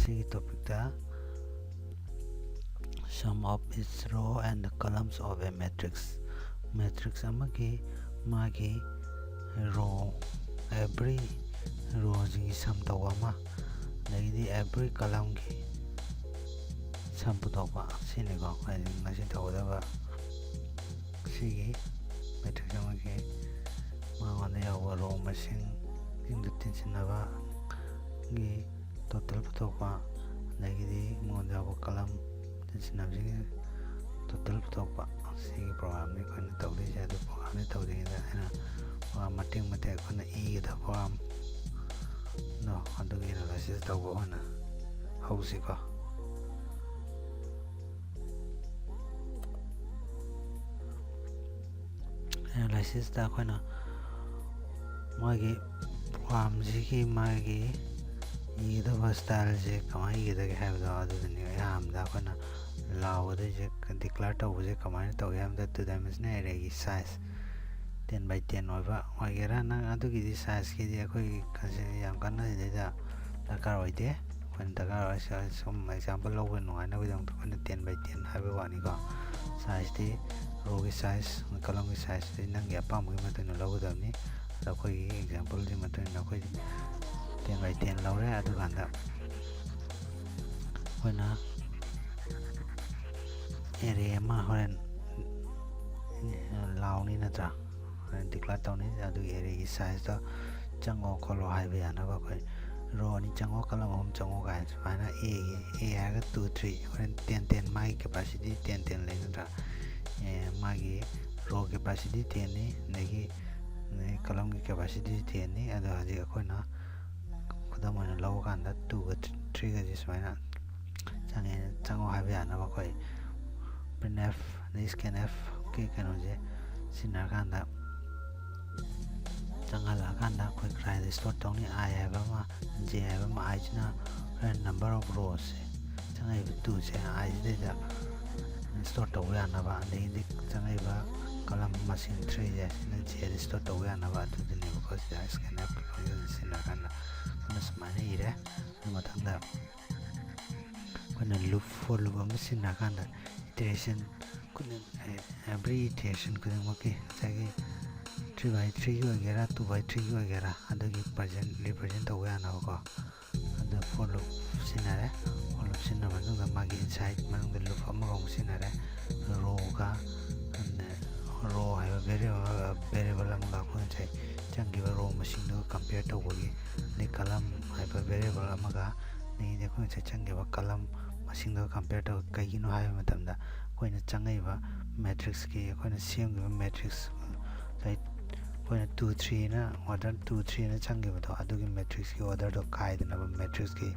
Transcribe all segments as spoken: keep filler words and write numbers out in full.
ꯁꯤꯒꯤ ꯇꯣꯄꯤꯛꯇ sum of its row and columns of a matrix, metrics ꯑꯃꯒꯤ ꯃꯥꯒꯤ ꯔꯣ, ꯑꯦꯕ꯭ꯔꯤ ꯔꯣꯁꯤꯒꯤ ꯁꯝ ꯇꯧꯕ ꯑꯃ, ꯑꯗꯒꯤꯗꯤ ꯑꯦꯕ꯭ꯔꯤ ꯀꯂꯝꯒꯤ ꯁꯝ ꯄꯨꯊꯣꯛꯄ, ꯁꯤꯅꯤꯀꯣ ꯑꯩꯈꯣꯏ ꯉꯁꯤ ꯇꯧꯒꯗꯕ꯫ ꯁꯤꯒꯤ ꯃꯦꯇ꯭ꯔꯤꯛꯁ ꯑꯃꯒꯤ ꯃꯉꯣꯟꯗ ꯌꯥꯎꯕ ꯔꯣ ꯃꯁꯤꯡꯁꯤꯡꯗꯨ ꯇꯤꯟꯁꯤꯟꯅꯕꯒꯤ ꯇꯣꯇꯦꯜ ꯄꯨꯊꯣꯛꯄ, ꯑꯗꯒꯤꯗꯤ ꯃꯉꯣꯟꯗ ꯌꯥꯎꯕ ꯀꯂꯝ ꯇꯤꯟꯁꯤꯟꯅꯕꯁꯤꯡꯒꯤ ꯇꯣꯇꯦꯜ ꯄꯨꯊꯣꯛꯄ, ꯁꯤꯒꯤ ꯄ꯭ꯔꯣꯒ꯭ꯔꯥꯝꯅꯤ ꯑꯩꯈꯣꯏꯅ ꯇꯧꯗꯣꯏꯁꯦ꯫ ꯑꯗꯨ ꯄ꯭ꯔꯣꯒ꯭ꯔꯥꯝꯁꯤ ꯇꯧꯗ꯭ꯔꯤꯉꯩꯗ ꯑꯩꯅ ꯄ꯭ꯔꯣꯒ꯭ꯔꯥꯝ ꯃꯇꯦꯛ ꯃꯇꯦꯛ ꯑꯩꯈꯣꯏꯅ ꯏꯒꯗꯕ ꯄ꯭ꯔꯣꯒ꯭ꯔꯥꯝꯗꯣ ꯑꯗꯨꯒꯤ ꯑꯦꯅꯥꯂꯥꯏꯁꯤꯁ ꯇꯧꯕ ꯑꯣꯏꯅ ꯍꯧꯁꯤꯀꯣ꯫ ꯑꯦꯅꯥꯂꯥꯏꯁꯤꯁꯇ ꯑꯩꯈꯣꯏꯅ ꯃꯥꯒꯤ ꯄ꯭ꯔꯣꯒ꯭ꯔꯥꯝꯁꯤꯒꯤ ꯃꯥꯒꯤ ꯏꯒꯗꯕ ꯁ꯭ꯇꯥꯏꯜꯁꯦ ꯀꯃꯥꯏꯅ ꯏꯒꯗꯒꯦ ꯍꯥꯏꯕꯗꯣ ꯑꯗꯨꯗꯨꯅꯤ꯫ ꯑꯍꯥꯟꯕꯗ ꯑꯩꯈꯣꯏꯅ ꯂꯥꯎꯒꯗꯣꯏꯁꯦ, ꯗꯤꯀ꯭ꯂꯦꯌꯔ ꯇꯧꯕꯁꯦ ꯀꯃꯥꯏꯅ ꯇꯧꯒꯦ ꯍꯥꯏꯕꯗ, ꯇꯨ ꯗꯥꯏꯃꯦꯟꯁꯅꯦꯜ ꯑꯦꯔꯦꯒꯤ ꯁꯥꯏꯖ ꯇꯦꯟ ꯕꯥꯏ ꯇꯦꯟ ꯑꯣꯏꯕ ꯑꯣꯏꯒꯦꯔꯥ, ꯅꯪ ꯑꯗꯨꯒꯤꯗꯤ ꯁꯥꯏꯖꯀꯤꯗꯤ ꯑꯩꯈꯣꯏꯒꯤ ꯀꯟꯁꯦ ꯌꯥꯝ ꯀꯟꯅ ꯁꯤꯗꯩꯗ ꯗꯔꯀꯥꯔ ꯑꯣꯏꯗꯦ꯫ ꯑꯩꯈꯣꯏꯅ ꯗꯔꯀꯥꯔ ꯑꯣꯏꯔꯤꯁꯦ ꯁꯨꯝ ꯑꯦꯛꯖꯥꯝꯄꯜ ꯂꯧꯕ ꯅꯨꯡꯉꯥꯏꯅꯕꯒꯤꯗꯃꯛꯇ ꯑꯩꯈꯣꯏꯅ ꯇꯦꯟ ꯕꯥꯏ ꯇꯦꯟ ꯍꯥꯏꯕꯒꯤ ꯋꯥꯅꯤꯀꯣ꯫ ꯁꯥꯏꯖꯇꯤ, ꯔꯣꯒꯤ ꯁꯥꯏꯖ, ꯀꯂꯝꯒꯤ ꯁꯥꯏꯖꯇꯤ ꯅꯪꯒꯤ ꯑꯄꯥꯝꯕꯒꯤ ꯃꯇꯨꯡ ꯏꯟꯅ ꯂꯧꯒꯗꯕꯅꯤ꯫ ꯑꯗꯣ ꯑꯩꯈꯣꯏꯒꯤ ꯑꯦꯛꯖꯥꯝꯄꯜꯒꯤ ꯃꯇꯨꯡ ꯏꯟꯅ ꯑꯩꯈꯣꯏ ꯇꯦꯟ ꯕꯥꯏ ꯇꯦꯟ ꯂꯧꯔꯦ꯫ ꯑꯗꯨꯀꯥꯟꯗ ꯑꯩꯈꯣꯏꯅ ꯑꯦꯔꯦ ꯑꯃ ꯍꯣꯔꯦꯟ ꯂꯥꯎꯅꯤ ꯅꯠꯇ꯭ꯔꯥ? ꯍꯣꯔꯦꯟ ꯗꯤꯀ꯭ꯂꯦꯌꯔ ꯇꯧꯅꯤ꯫ ꯑꯗꯨꯒꯤ ꯑꯦꯔꯦꯒꯤ ꯁꯥꯏꯖꯇꯣ ꯆꯪꯉꯣ ꯈꯣꯠꯂꯣ ꯍꯥꯏꯕ ꯌꯥꯅꯕ ꯑꯩꯈꯣꯏ ꯔꯣ ꯑꯅꯤ ꯆꯪꯉꯣ, ꯀꯂꯝ ꯑꯍꯨꯝ ꯆꯪꯉꯣ ꯀꯥꯏꯅ ꯁꯨꯃꯥꯏꯅ ꯑꯦꯒꯤ, ꯑꯦ ꯍꯥꯏꯔꯒ ꯇꯨ, ꯊ꯭ꯔꯤ, ꯍꯣꯔꯦꯟ ꯇꯦꯟ, ꯇꯦꯟ, ꯃꯥꯒꯤ ꯀꯦꯄꯥꯁꯤꯇꯤ ꯇꯦꯟ, ꯇꯦꯟ ꯂꯩ ꯅꯠꯇ꯭ꯔꯥ? ꯑꯦ, ꯃꯥꯒꯤ ꯔꯣ ꯀꯦꯄꯥꯁꯤꯇꯤ ꯇꯦꯟꯅꯤ, ꯑꯗꯒꯤ, ꯑꯗꯒꯤ ꯀꯂꯝꯒꯤ ꯀꯦꯄꯥꯁꯤꯇꯤ ꯇꯦꯟꯅꯤ꯫ ꯑꯗꯣ ꯍꯧꯖꯤꯛ ꯑꯩꯈꯣꯏꯅ ꯈꯨꯗꯝ ꯑꯣꯏꯅ ꯂꯧꯕ ꯀꯥꯟꯗ ꯇꯨꯒ ꯊ꯭ꯔꯤꯒꯁꯦ ꯁꯨꯃꯥꯏꯅ ꯆꯪꯉꯦ, ꯆꯪꯉꯣ ꯍꯥꯏꯕ ꯌꯥꯅꯕ ꯑꯩꯈꯣꯏ printf ꯑꯗꯩ scanf ꯀꯤ ꯀꯩꯅꯣꯁꯦ ꯁꯤꯖꯤꯟꯅꯔꯀꯥꯟꯗ ꯆꯪꯍꯜꯂꯛꯑꯀꯥꯟꯗ ꯑꯩꯈꯣꯏ ꯀꯗꯥꯏꯗ ꯁ꯭ꯇꯣꯔ ꯇꯧꯅꯤ? I ꯍꯥꯏꯕ ꯑꯃ, J ꯍꯥꯏꯕ ꯑꯃ, I ꯁꯤꯅ ꯍꯣꯔꯦꯟ number of rows ꯁꯦ, ꯆꯪꯉꯛꯏꯕ ꯇꯨꯁꯦ I ꯁꯤꯗꯩꯗ ꯁ꯭ꯇꯣꯔ ꯇꯧꯕ ꯌꯥꯅꯕ, ꯑꯗꯒꯤꯗꯤ ꯆꯪꯉꯛꯏꯕ ꯀꯂꯝ ꯃꯁꯤꯡ ꯊ꯭ꯔꯤꯁꯦ ꯁꯤꯅ J ꯗ ꯁ꯭ꯇꯣꯔ ꯇꯧꯕ ꯌꯥꯅꯕ ꯑꯗꯨꯗꯨꯅꯦꯕꯀꯣ꯫ ꯁꯤꯗ scanf ꯀꯤ ꯐꯪꯁꯟ ꯁꯤꯖꯤꯟꯅꯔꯀꯥꯟꯗ ꯑꯩꯈꯣꯏꯅ ꯁꯨꯃꯥꯏꯅ ꯏꯔꯦ꯫ ꯑꯗꯨ ꯃꯊꯪꯗ ꯑꯩꯈꯣꯏꯅ loop, for loop ꯑꯃ ꯁꯤꯖꯤꯟꯅꯔꯀꯥꯟꯗ iteration ꯈꯨꯗꯤꯡ, every iteration ꯈꯨꯗꯤꯡꯃꯛꯀꯤ ꯉꯁꯥꯏꯒꯤ three by threeꯒꯤ ꯑꯣꯏꯒꯦꯔꯥ, two by threeꯒꯤ ꯑꯣꯏꯒꯦꯔꯥ, ꯑꯗꯨꯒꯤ present, represent ꯇꯧꯕ ꯌꯥꯅꯕꯀꯣ꯫ ꯑꯗ for loop ꯁꯤꯖꯤꯟꯅꯔꯦ꯫ For loop ꯁꯤꯖꯤꯟꯅꯔ ꯃꯇꯨꯡꯗ ꯃꯥꯒꯤ inside ꯃꯅꯨꯡꯗ loop ꯑꯃꯒ ꯑꯃꯨꯛ ꯁꯤꯖꯤꯟꯅꯔꯦ꯫ Rowꯒ, row ꯍꯥꯏꯕ variable, variable ꯑꯃꯒ ꯑꯩꯈꯣꯏ ꯉꯁꯥꯏ ꯆꯪꯈꯤꯕ row ꯃꯁꯤꯡꯗꯨꯒ compare ꯇꯧꯕꯒꯤ, ꯑꯗꯩ column ꯍꯥꯏꯕ variable ꯑꯃꯒ, ꯑꯗꯒꯤꯗꯤ ꯑꯩꯈꯣꯏ ꯉꯁꯥꯏ ꯆꯪꯈꯤꯕ column ꯃꯁꯤꯡꯗꯨꯒ compare ꯇꯧ꯫ ꯀꯩꯒꯤꯅꯣ ꯍꯥꯏꯕ ꯃꯇꯝꯗ ꯑꯩꯈꯣꯏꯅ ꯆꯪꯉꯛꯏꯕ matrixꯀꯤ, ꯑꯩꯈꯣꯏꯅ ꯁꯦꯝꯈꯤꯕ matrix, ꯉꯁꯥꯏ ꯑꯩꯈꯣꯏꯅ two threeꯅ, order two threeꯅ ꯆꯪꯈꯤꯕꯗꯣ, ꯑꯗꯨꯒꯤ matrixꯀꯤ orderꯗꯣ ꯀꯥꯏꯗꯅꯕ, matrixꯀꯤ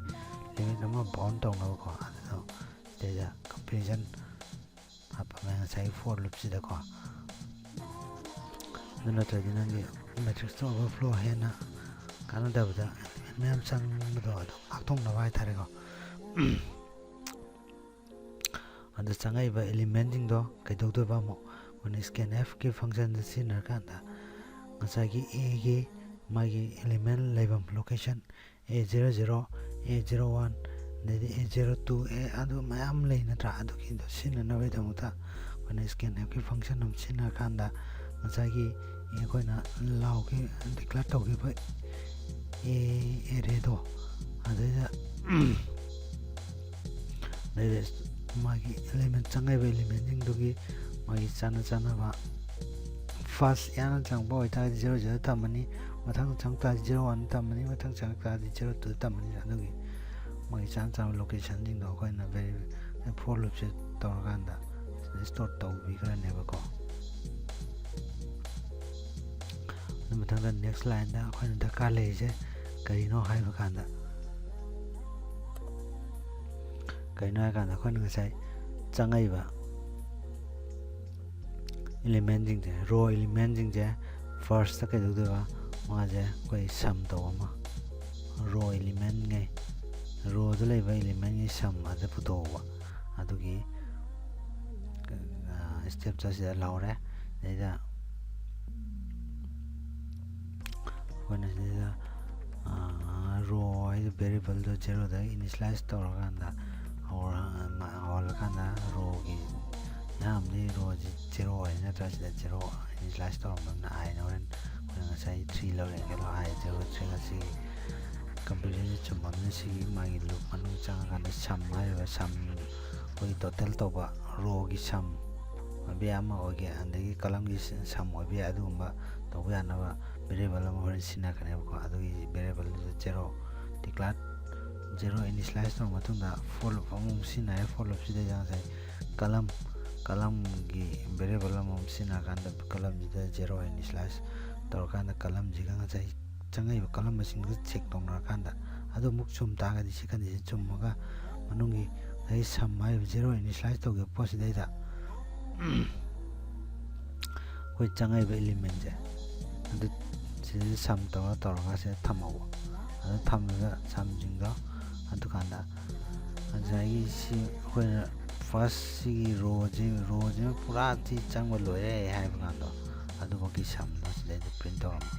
limit ꯑꯃ bound ꯇꯧꯅꯕꯀꯣ꯫ ꯑꯗꯨꯗꯣ ꯁꯤꯗꯩꯗ comparison ꯍꯥꯞꯄꯝꯃꯦ ꯉꯁꯥꯏꯒꯤ for loopꯁꯤꯗꯀꯣ꯫ ꯑꯗꯨ ꯅꯠꯇ꯭ꯔꯗꯤ ꯅꯪꯒꯤ matrixꯇ overflow ꯍꯦꯟꯅ ꯀꯥꯟꯅꯗꯕꯗ element ꯃꯌꯥꯝ ꯆꯪꯕꯗꯣ ꯑꯗꯨ ꯉꯥꯛꯊꯣꯛꯅꯕ ꯍꯥꯏꯇꯥꯔꯦꯀꯣ꯫ ꯑꯗꯨ ꯆꯪꯉꯛꯏꯕ elementꯁꯤꯡꯗꯣ ꯀꯩꯗꯧꯗꯣꯏꯕ? ꯑꯃꯨꯛ ꯑꯩꯈꯣꯏꯅ scanfꯀꯤ functionꯗ ꯁꯤꯖꯤꯟꯅꯔꯀꯥꯟꯗ ꯉꯁꯥꯏꯒꯤ Aꯒꯤ ꯃꯥꯒꯤ element ꯂꯩꯐꯝ location, A zero zero, A zero one, ꯑꯗꯩꯗꯤ A zero two, ꯑꯦ, ꯑꯗꯨ ꯃꯌꯥꯝ ꯂꯩ ꯅꯠꯇ꯭ꯔꯥ? ꯑꯗꯨꯒꯤꯗꯣ ꯁꯤꯖꯤꯟꯅꯅꯕꯒꯤꯗꯃꯛꯇ ꯑꯩꯈꯣꯏꯅ scanfꯀꯤ function ꯑꯃ ꯁꯤꯖꯤꯟꯅꯔꯀꯥꯟꯗ ꯉꯁꯥꯏꯒꯤ ꯑꯩꯈꯣꯏꯅ ꯂꯥꯎꯈꯤ, declare ꯇꯧꯈꯤꯕ A arrayꯗꯣ, ꯑꯗꯩꯗ ꯑꯗꯩꯗ ꯃꯥꯒꯤ element, ꯆꯪꯉꯛꯏꯕ elementꯁꯤꯡꯗꯨꯒꯤ ꯃꯥꯒꯤ ꯆꯥꯟꯅ ꯆꯥꯟꯅꯕ, first ꯌꯥꯅ ꯆꯪꯕ ꯑꯣꯏꯇꯥꯔꯗꯤ zero zero ꯊꯝꯃꯅꯤ, ꯃꯊꯪ ꯆꯪ ꯇꯥꯔꯗꯤ zero one ꯊꯝꯃꯅꯤ, ꯃꯊꯪ ꯆꯪꯉꯛ ꯇꯥꯔꯗꯤ zero two ꯊꯝꯃꯅꯤ꯫ ꯑꯗꯨꯒꯤ ꯃꯥꯒꯤ ꯆꯥꯟꯅ ꯆꯥꯟꯅꯕ locationꯁꯤꯡꯗꯣ ꯑꯩꯈꯣꯏꯅ vari-, for loopꯁꯦ ꯇꯧꯔꯀꯥꯟꯗ ꯁꯤꯗ store ꯇꯧꯕꯤꯈ꯭ꯔꯅꯦꯕꯀꯣ꯫ ꯑꯗꯨ ꯃꯊꯪꯗ next lineꯗ ꯑꯩꯈꯣꯏꯅ ꯗꯔꯀꯥꯔ ꯂꯩꯔꯤꯁꯦ ꯀꯔꯤꯅꯣ ꯍꯥꯏꯕ ꯀꯥꯟꯗ, ꯀꯩꯅꯣ ꯍꯥꯏ ꯀꯥꯟꯗ ꯑꯩꯈꯣꯏꯅ ꯉꯁꯥꯏ ꯆꯪꯉꯛꯏꯕ elementꯁꯤꯡꯁꯦ, row elementꯁꯤꯡꯁꯦ firstꯇ ꯀꯩꯗꯧꯗꯣꯏꯕ? ꯃꯥꯁꯦ ꯑꯩꯈꯣꯏ sum ꯇꯧꯕ ꯑꯃ, row elementꯉꯩ, rowꯗ ꯂꯩꯕ elementꯉꯩ sum ꯑꯗ ꯄꯨꯊꯣꯛꯑꯣꯕ꯫ ꯑꯗꯨꯒꯤ stepꯇꯣ ꯁꯤꯗ ꯂꯧꯔꯦ꯫ ꯑꯗꯩꯗ ꯑꯩꯈꯣꯏꯅ ꯁꯤꯗ row ꯍꯥꯏꯗꯤ variableꯗꯣ zeroꯗ initialize ꯇꯧꯔꯀꯥꯟꯗ ꯀꯥꯟꯗ ꯔꯣꯒꯤ ꯑꯌꯥꯝꯕꯗꯤ ꯔꯣꯁꯤ ꯖꯦꯔꯣ ꯑꯣꯏ ꯅꯠꯇ꯭ꯔꯥ? ꯁꯤꯗ ꯖꯦꯔꯣ ꯏꯅꯤꯁꯤꯌꯦꯂꯥꯏꯁ ꯇꯧꯔꯝꯕꯅꯤꯅ ꯑꯥꯏꯅ ꯍꯣꯔꯦꯟ ꯑꯩꯈꯣꯏꯅ ꯉꯁꯥꯏ ꯊ꯭ꯔꯤ ꯂꯧꯔꯦ ꯈꯜꯂꯣ, ꯑꯥꯏ ꯖꯦꯔꯣ ꯊ꯭ꯔꯤ ꯉꯁꯤꯒꯤ ꯀꯝꯄ꯭ꯌꯨꯇꯔꯁꯦ ꯆꯨꯝꯃꯕꯅꯤꯅ ꯁꯤꯒꯤ ꯃꯥꯒꯤ ꯂꯨꯞ ꯃꯅꯨꯡ ꯆꯪꯉꯀꯥꯟꯗ ꯁꯝ ꯍꯥꯏꯔꯤꯕ ꯁꯝ ꯑꯩꯈꯣꯏꯒꯤ ꯇꯣꯇꯦꯜ ꯇꯧꯕ ꯔꯣꯒꯤ ꯁꯝ ꯑꯣꯏꯕ ꯌꯥꯏ, ꯑꯃ ꯑꯣꯏꯒꯦ, ꯑꯗꯒꯤ ꯀꯂꯝꯒꯤ ꯁꯝ ꯑꯣꯏꯕ ꯌꯥꯏ, ꯑꯗꯨꯒꯨꯝꯕ ꯇꯧꯕ ꯌꯥꯅꯕ ꯚꯦꯔꯤꯌꯦꯕꯜ ꯑꯃ ꯍꯣꯔꯦꯟ ꯁꯤꯖꯤꯟꯅꯔꯛꯀꯅꯦꯕꯀꯣ꯫ ꯑꯗꯨꯒꯤ ꯚꯦꯔꯤꯌꯦꯕꯜꯗꯨꯗ ꯖꯦꯔꯣ ꯗꯤꯀ꯭ꯂꯥꯔ ꯖꯦꯔꯣ ꯏꯅꯤꯁꯤꯌꯦꯂꯥꯏꯁ ꯇꯧꯔ ꯃꯇꯨꯡꯗ ꯐꯣꯔ ꯂꯨꯞ ꯑꯃꯃꯨꯛ ꯁꯤꯖꯤꯟꯅꯔꯦ꯫ ꯐꯣꯔ ꯂꯨꯞꯁꯤꯗꯩꯗ ꯉꯁꯥꯏ ꯀꯂꯝ ꯀꯂꯝꯒꯤ ꯚꯦꯔꯤꯌꯦꯕꯜ ꯑꯃꯃꯨꯛ ꯁꯤꯖꯤꯟꯅꯔꯀꯥꯟꯗ ꯀꯂꯝꯁꯤꯗ ꯖꯦꯔꯣ ꯏꯅꯤꯁꯤꯌꯦꯂꯥꯏꯁ ꯇꯧꯔꯀꯥꯟꯗ ꯀꯂꯝꯁꯤꯒ ꯉꯁꯥꯏ ꯆꯪꯉꯛꯏꯕ ꯀꯂꯝ ꯃꯁꯤꯡꯗꯨ ꯆꯦꯛ ꯇꯧꯅꯔꯀꯥꯟꯗ ꯑꯗꯨ ꯑꯃꯨꯛ ꯆꯨꯝ ꯇꯥꯔꯒꯗꯤ ꯁꯤ ꯀꯟꯗꯤꯁꯟ ꯆꯨꯝꯃꯒ ꯃꯅꯨꯡꯒꯤ ꯉꯁꯥꯏ ꯁꯝ ꯍꯥꯏꯔꯤꯕ ꯖꯦꯔꯣ ꯏꯅꯤꯁꯤꯌꯦꯂꯥꯏꯁ ꯇꯧꯈꯤꯕ ꯄꯣꯠꯁꯤꯗꯩꯗ ꯑꯩꯈꯣꯏ ꯆꯪꯉꯛꯏꯕ ꯏꯂꯤꯃꯦꯟꯁꯦ ꯑꯗꯨ ꯁꯤꯗꯩꯗ ꯁꯝ ꯇꯧꯔ ꯇꯧꯔꯒ ꯁꯤꯗ ꯊꯝꯍꯧꯕ꯫ ꯑꯗꯨ ꯊꯝꯃꯤꯕ ꯁꯝꯁꯤꯡꯗꯣ ꯑꯗꯨꯀꯥꯟꯗ ꯉꯁꯥꯏꯒꯤ ꯁꯤ ꯑꯩꯈꯣꯏꯅ ꯐꯥꯔꯁ ꯁꯤꯒꯤ ꯔꯣꯁꯤ ꯔꯣꯁꯤꯃ ꯄꯨꯔꯥ ꯁꯤ ꯆꯪꯕ ꯂꯣꯏꯔꯦ ꯍꯥꯏꯕ ꯀꯥꯟꯗꯣ ꯑꯗꯨꯐꯥꯎꯒꯤ ꯁꯝꯗꯣ ꯁꯤꯗꯩꯗ ꯄ꯭ꯔꯤꯟ ꯇꯧꯔꯝꯕ꯫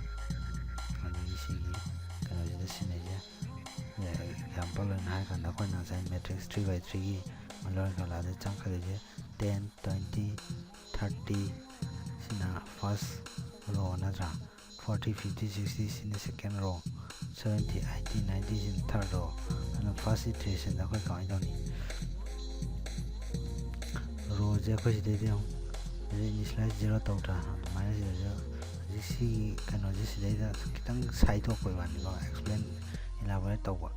ꯑꯗꯒꯤ ꯁꯤꯒꯤ ꯀꯩꯅꯣꯁꯤꯗ ꯁꯤꯖꯤꯟꯅꯩꯁꯦ ꯑꯦꯛꯖꯥꯝꯄꯜ ꯑꯣꯏꯅ ꯍꯥꯏꯔꯀꯥꯟꯗ ꯑꯩꯈꯣꯏꯅ ꯉꯁꯥꯏ ꯃꯦꯇ꯭ꯔꯤꯛꯁ ꯊ꯭ꯔꯤ ꯕꯥꯏ ꯊ꯭ꯔꯤꯒꯤ ꯃꯂꯣꯏ ꯈꯜꯂꯛꯑꯗ ꯆꯪꯈꯠꯂꯤꯁꯦ ꯇꯦꯟ, ꯇ꯭ꯋꯦꯟꯇꯤ, ꯊꯥꯔꯇꯤ ꯁꯤꯅ ꯐꯥꯔꯁ ꯔꯣ ꯅꯠꯇ꯭ꯔꯥ? ꯐꯣꯔꯇꯤ, ꯐꯤꯐꯇꯤ, ꯁꯤꯛꯁꯇꯤ ꯁꯤꯅ ꯁꯦꯀꯦꯟ ꯔꯣ, ꯁꯕꯦꯟꯇꯤ, ꯑꯩꯠꯇꯤ, ꯅꯥꯏꯟꯇꯤ ꯁꯤꯅ ꯊꯥꯔꯠ ꯔꯣ꯫ ꯑꯗꯨꯅ ꯐꯥꯔꯁ ꯏꯇꯔꯦꯁꯟꯗ ꯑꯩꯈꯣꯏ ꯀꯃꯥꯏꯅ ꯇꯧꯅꯤ? ꯔꯣꯁꯦ ꯑꯩꯈꯣꯏ ꯁꯤꯗꯩꯗ ꯌꯦꯡꯉꯨ, ꯁꯤꯗ ꯏꯅꯤꯁꯤꯌꯦꯂꯥꯏꯁ ꯖꯦꯔꯣ ꯇꯧꯗ꯭ꯔꯥ? ꯑꯗꯨꯃꯥꯏꯅ ꯁꯤꯗꯁꯨ ꯍꯧꯖꯤꯛ ꯁꯤꯒꯤ ꯀꯩꯅꯣꯁꯦ ꯁꯤꯗꯩꯗ ꯈꯤꯇꯪ ꯁꯥꯏꯗꯣꯛꯄꯩ ꯋꯥꯅꯤꯀꯣ, ꯑꯦꯛꯁꯄ꯭ꯂꯦꯟ ꯏꯂꯥꯕꯣꯔꯦꯠ ꯇꯧꯕ꯫